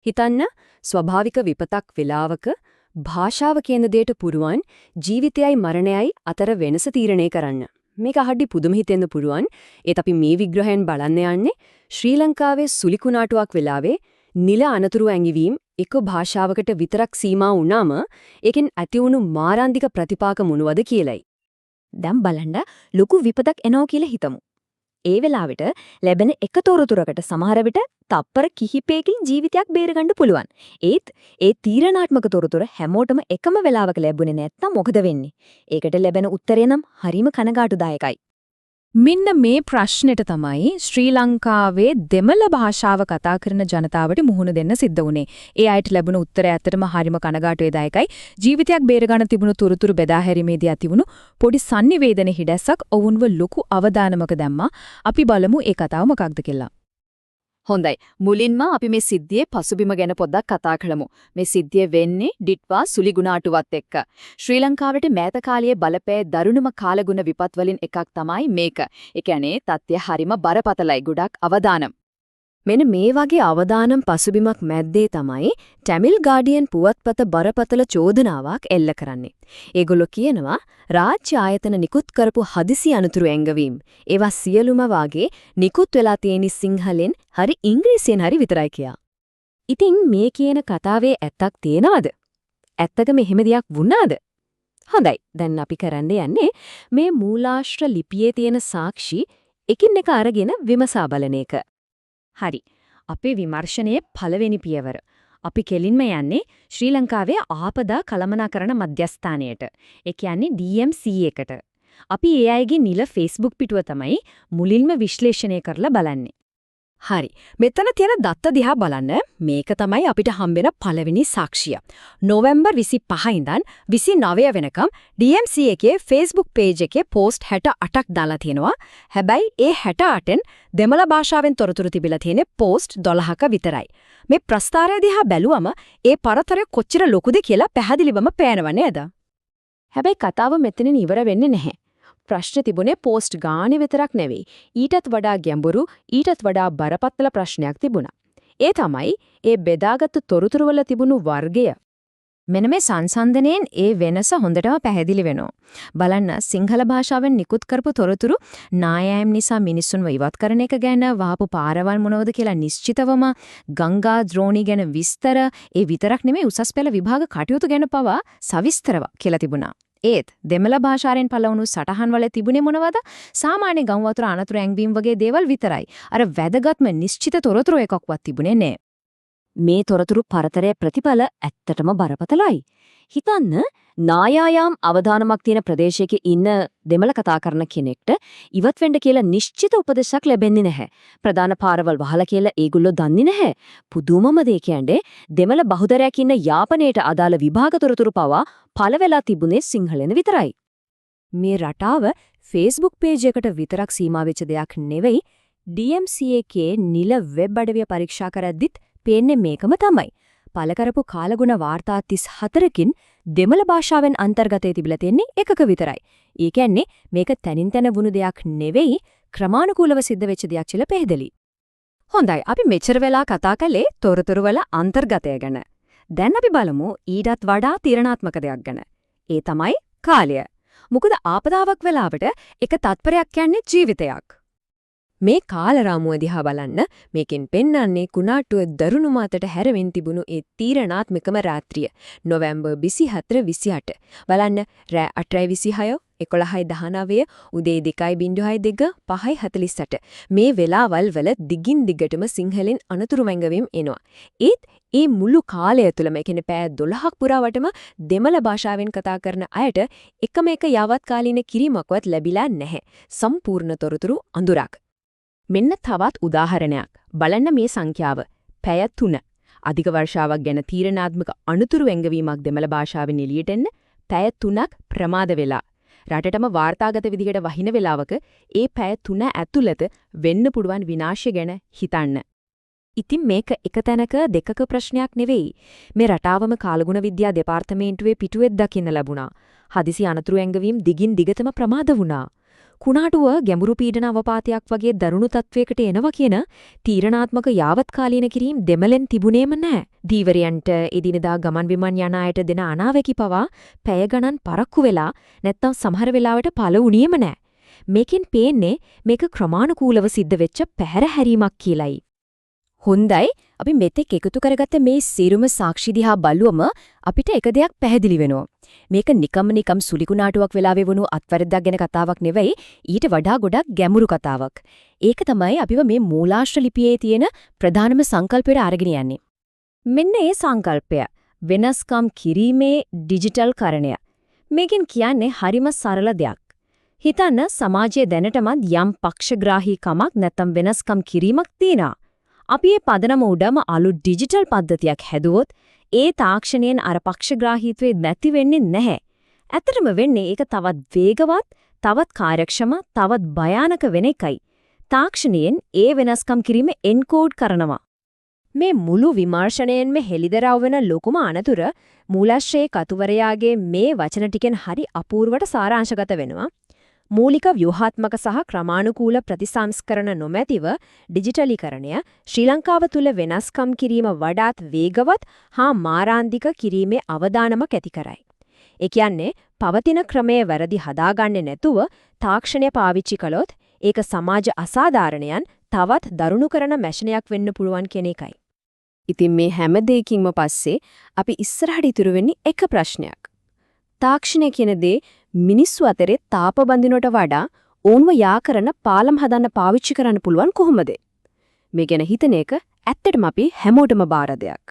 හිතන්න, ස්වභාවික විපතක් වෙලාවක භාෂාව කියන දෙයට පුරුවන් ජීවිතයයි මරණයයි අතර වෙනස තීරණය කරන්න. මේක අහද්දි පුදුම හිතෙන්න පුළුවන්. ඒත් අපි මේ විග්‍රහයෙන් බලන්න යන්නේ ශ්‍රී ලංකාවේ සුලිකුණාටුවක් වෙලාවේ නිල අනතුරු ඇඟවීම් එක භාෂාවකට විතරක් සීමා වුණාම ඒකෙන් ඇති වුණු මාරාන්තික ප්‍රතිපාක මොනවද කියලයි. දැන් බලන්න, ලොකු විපතක් එනවා කියලා හිතමු. ඒ වෙලාවට ලැබෙන එක තොරතුරකට සමහර විට තප්පර කිහිපයකින් ජීවිතයක් බේරගන්න පුළුවන්. ඒත් ඒ තීරණාත්මක තොරතුර හැමෝටම එකම වෙලාවක ලැබුණේ නැත්නම් මොකද වෙන්නේ? ඒකට ලැබෙන උත්තරය නම් හරිම කනගාටුදායකයි. මෙන්න මේ ප්‍රශ්නෙට තමයි ශ්‍රී ලංකාවේ දෙමළ භාෂාව කතා කරන ජනතාවට මුහුණ දෙන්න සිද්ධ වුණේ. ඒ අයට ලැබුණු උත්තරය ඇත්තටම හරිම කනගාටුදායකයි. ජීවිතයක් බේරගන්න තිබුණු තොරතුරු බෙදා හැරීමේදී ඇතිවුණු පොඩි සන්නිවේදන හිඩැස්සක් ඔවුන්ව ලොකු අවදානමක දැම්මා. අපි බලමු ඒ කතාව මොකක්ද කියලා. හොඳයි. මුලින්ම අපි මේ සිද්ධියේ පසුබිම ගැන පොඩ්ඩක් කතා කරමු. මේ සිද්ධිය වෙන්නේ ඩිට්වා සුලිගුණාටුවත් එක්ක. ශ්‍රී ලංකාවට මෑත කාලයේ බලපෑ දරුණුම කාලගුණ විපත් වලින් එකක් තමයි මේක. ඒ කියන්නේ තත්ත්වය හරිම බරපතලයි, ගොඩක් අවදානම්. මෙන්න මේ වගේ අවදානම් පසුබිමක් මැද්දේ තමයි ටැමිල් ගාඩියන් පුවත්පත බරපතල චෝදනාවක් එල්ල කරන්නේ. ඒගොල්ලෝ කියනවා රාජ්‍ය ආයතන නිකුත් කරපු හදිසි අනතුරු ඇඟවීම් ඒවා සියලුම වාගේ නිකුත් වෙලා තියෙන සිංහලෙන් හරි ඉංග්‍රීසියෙන් හරි විතරයි කියා. ඉතින් මේ කියන කතාවේ ඇත්තක් තියෙනවද? ඇත්තටම එහෙම දෙයක් වුණාද? හොඳයි. දැන් අපි කරන්න යන්නේ මේ මූලාශ්‍ර ලිපියේ තියෙන සාක්ෂි එකින් එක අරගෙන විමසා බලන එක. හරි. අපේ විමර්ශනයේ පළවෙනි පියවර. අපි කෙලින්ම යන්නේ ශ්‍රී ලංකාවේ ආපදා කළමනාකරණ මධ්‍යස්ථානයට. ඒ කියන්නේ DMC එකට. අපි ඒ අයගේ නිල Facebook පිටුව තමයි මුලින්ම විශ්ලේෂණය කරලා බලන්නේ. හරි. මෙතන තියෙන දත්ත දිහා බලන්න. මේක තමයි අපිට හම්බෙන පළවෙනි සාක්ෂිය. නොවැම්බර් 25 ඉඳන් 29 වෙනකම් DMC එකේ Facebook page එකේ පෝස්ට් 68ක් දාලා තියෙනවා. හැබැයි ඒ 68න් දෙමළ භාෂාවෙන් තොරතුරු තිබිලා තියෙන්නේ පෝස්ට් 12ක විතරයි. මේ ප්‍රස්තාරය දිහා බැලුවම ඒ පරතරය කොච්චර ලොකුද කියලා පැහැදිලිවම පේනව නේද? හැබැයි කතාව මෙතනින් ඉවර වෙන්නේ නැහැ. ප්‍රශ්න තිබුණේ පෝස්ට් ගානේ විතරක් නෙවෙයි. ඊටත් වඩා ගැඹුරු, ඊටත් වඩා බරපතල ප්‍රශ්නයක් තිබුණා. ඒ තමයි ඒ බෙදාගත්තු තොරතුරු වල තිබුණු වර්ගය. මෙන්න මේ සංසන්දනයෙන් ඒ වෙනස හොඳටම පැහැදිලි වෙනවා. බලන්න, සිංහල භාෂාවෙන් නිකුත් කරපු තොරතුරු නායෑම් නිසා මිනිස්සුන්ව ඉවත් කරන එක ගැන, වහපු පාරවල් මොනවද කියලා නිශ්චිතවම, ගංගා ද්‍රෝණි ගැන විස්තර, ඒ විතරක් නෙමෙයි උසස් පෙළ විභාග කටයුතු ගැන පවා සවිස්තරව කියලා තිබුණා. ඒත් දෙමළ භාෂාවෙන් පළ වුණු සටහන් වල තිබුණේ මොනවද? සාමාන්‍ය ගම් වතුර අනතුරු ඇංගවීම් වගේ දේවල් විතරයි. අර වැදගත්ම නිශ්චිත තොරතුරු එකක්වත් තිබුණේ නෑ. මේ තොරතුරු පරතරයේ ප්‍රතිඵල ඇත්තටම බරපතලයි. හිතන්න, නායායාම් අවදානමක් තියෙන ප්‍රදේශයක ඉන්න දෙමළ කතා කරන කෙනෙක්ට ඉවත් වෙන්න කියලා නිශ්චිත උපදේශක් ලැබෙන්නේ නැහැ. ප්‍රධාන පාරවල් වහලා කියලා ඒගොල්ලෝ දන්නේ නැහැ. පුදුමම දේ කියන්නේ දෙමළ බහුතරයක් ඉන්න යාපනයට අදාළ විභාග තොරතුරු පවා පළ වෙලා තිබුණේ සිංහලෙන් විතරයි. මේ රටාව Facebook page එකට විතරක් සීමා වෙච්ච දෙයක් නෙවෙයි. DMC එකේ නිල වෙබ් අඩවිය පරීක්ෂා කරද්දිත් පේන්නේ මේකම තමයි. පළ කරපු කාලගුණ වාර්තා 34කින් දෙමළ භාෂාවෙන් අන්තර්ගතයේ තිබිලා තියෙන්නේ එකක විතරයි. ඒ කියන්නේ මේක තනින් තන වුණු දෙයක් නෙවෙයි, ක්‍රමානුකූලව සිද්ධ වෙච්ච දෙයක් කියලා පැහැදිලි. හොඳයි, අපි මෙච්චර වෙලා කතා කළේ තොරතුරු වල අන්තර්ගතය ගැන. දැන් අපි බලමු ඊටත් වඩා තීරණාත්මක දෙයක් ගැන. ඒ තමයි කාලය. මොකද ආපදාවක් වෙලාවට එක තත්පරයක් කියන්නේ ජීවිතයක්. මේ කාලරාමුව දිහා බලන්න. මේකෙන් පෙන්වන්නේ කුණාටුව දරුණු මාතට හැරෙමින් තිබුණු ඒ තීරණාත්මකම රාත්‍රිය, නොවැම්බර් 24 28. බලන්න, රෑ 8:26, 11:19, උදේ 2:02, 5:48, මේ වෙලාවල් වල දිගින් දිගටම සිංහලෙන් අනතුරු වැංගවීම් එනවා. ඒත් ඒ මුළු කාලය තුළම, ඒ කියන්නේ පැය 12ක් පුරාවටම දෙමළ භාෂාවෙන් කතා කරන අයට එකම එක යාවත්කාලීන කිරීමක්වත් ලැබිලා නැහැ. සම්පූර්ණ තොරතුරු අඳුරක්. මෙන්න තවත් උදාහරණයක්. බලන්න මේ සංඛ්‍යාව. පැය 3. අධික වර්ෂාවක් ගැන තීරණාත්මක අනතුරු ඇඟවීමක් දෙමළ භාෂාවෙන් එළියට එන්න පැය 3ක් ප්‍රමාද වෙලා. රටටම වාර්තාගත විදිහට වහින වෙලාවක ඒ පැය 3 ඇතුළත වෙන්න පුළුවන් විනාශය ගැන හිතන්න. ඉතින් මේක එක තැනක දෙකක ප්‍රශ්නයක් නෙවෙයි. මේ රටාවම කාලගුණ විද්‍යා දෙපාර්තමේන්තුවේ පිටුවෙත් දකින්න ලැබුණා. හදිසි අනතුරු ඇඟවීම් දිගින් දිගටම ප්‍රමාද වුණා. කුණාටුව ගැඹුරු පීඩන අවපාතයක් වගේ දරුණු තත්වයකට එනවා කියන තීරණාත්මක යාවත්කාලීන කිරීම් දෙමළෙන් තිබුණේම නෑ. ධීවරයන්ට එදිනෙදා ගමන් බිමන් යන අයට දෙන අනාවැකි පවා පැය ගණන් පරක්කු වෙලා නැත්තම් සමහර වෙලාවට පළ වුණේම නෑ. මේකෙන් පේන්නේ මේක ක්‍රමානුකූලව සිද්ධ වෙච්ච පැහැර හැරීමක් කියලයි. හොඳයි, අපි මෙතෙක් එකතු කරගත්ත මේ සියලුම සාක්ෂි දිහා බලුවම අපිට එක දෙයක් පැහැදිලි වෙනවා. මේක නිකම්ම නිකම් සුලිකුණාටුවක් වෙලා වෙවුණු අත්වැරද්දක් ගැන කතාවක් නෙවෙයි, ඊට වඩා ගොඩක් ගැඹුරු කතාවක්. ඒක තමයි අපිව මේ මූලාශ්‍ර ලිපියේ තියෙන ප්‍රධානම සංකල්පයට අරගෙන යන්නේ. මෙන්න ඒ සංකල්පය, වෙනස්කම් කිරීමේ ඩිජිටල් කරණය. මේකෙන් කියන්නේ හරිම සරල දෙයක්. හිතන්න සමාජයේ දැනටමත් යම් පක්ෂග්‍රාහීකමක් නැත්නම් වෙනස්කම් කිරීමක් තියෙනවා. අපි මේ පදනම උඩම අලුත් ඩිජිටල් පද්ධතියක් හැදුවොත් ඒ තාක්ෂණයෙන් අර පක්ෂග්‍රාහීත්වය නැති වෙන්නේ නැහැ. ඇත්තටම වෙන්නේ ඒක තවත් වේගවත්, තවත් කාර්යක්ෂම, තවත් භයානක වෙන එකයි. තාක්ෂණයෙන් ඒ වෙනස්කම් කිරීම එන්කෝඩ් කරනවා. මේ මුළු විමර්ශනයෙන්ම හෙළිදරව් වෙන ලොකුම අනතුර මූලාශ්‍රයේ කතුවරයාගේ මේ වචන ටිකෙන් හරි අපූර්වට සාරාංශගත වෙනවා. මූලික ව්‍යුහාත්මක සහ ක්‍රමානුකූල ප්‍රතිසංස්කරණ නොමැතිව ඩිජිටලීකරණය ශ්‍රී ලංකාව තුළ වෙනස්කම් කිරීම වඩාත් වේගවත් හා මාරාන්තික කිරීමේ අවදානමක් ඇති කරයි. ඒ කියන්නේ පවතින ක්‍රමයේ වැරදි හදාගන්නේ නැතුව තාක්ෂණය පාවිච්චි කළොත් ඒක සමාජ අසාධාරණයන් තවත් දරුණු කරන මැෂිනයක් වෙන්න පුළුවන් කියන එකයි. ඉතින් මේ හැම දෙයකින්ම පස්සේ අපි ඉස්සරහට ඉතුරු වෙන්නේ එක ප්‍රශ්නයක්. තාක්ෂණය කියන දේ මිනිස්සු අතරේ තාප බඳිනවට වඩා ඔවුන්ව යා කරන පාලම් හදන්න පාවිච්චි කරන්න පුළුවන් කොහොමද? මේ ගැන හිතන එක ඇත්තටම අපි හැමෝටම බාර දෙයක්.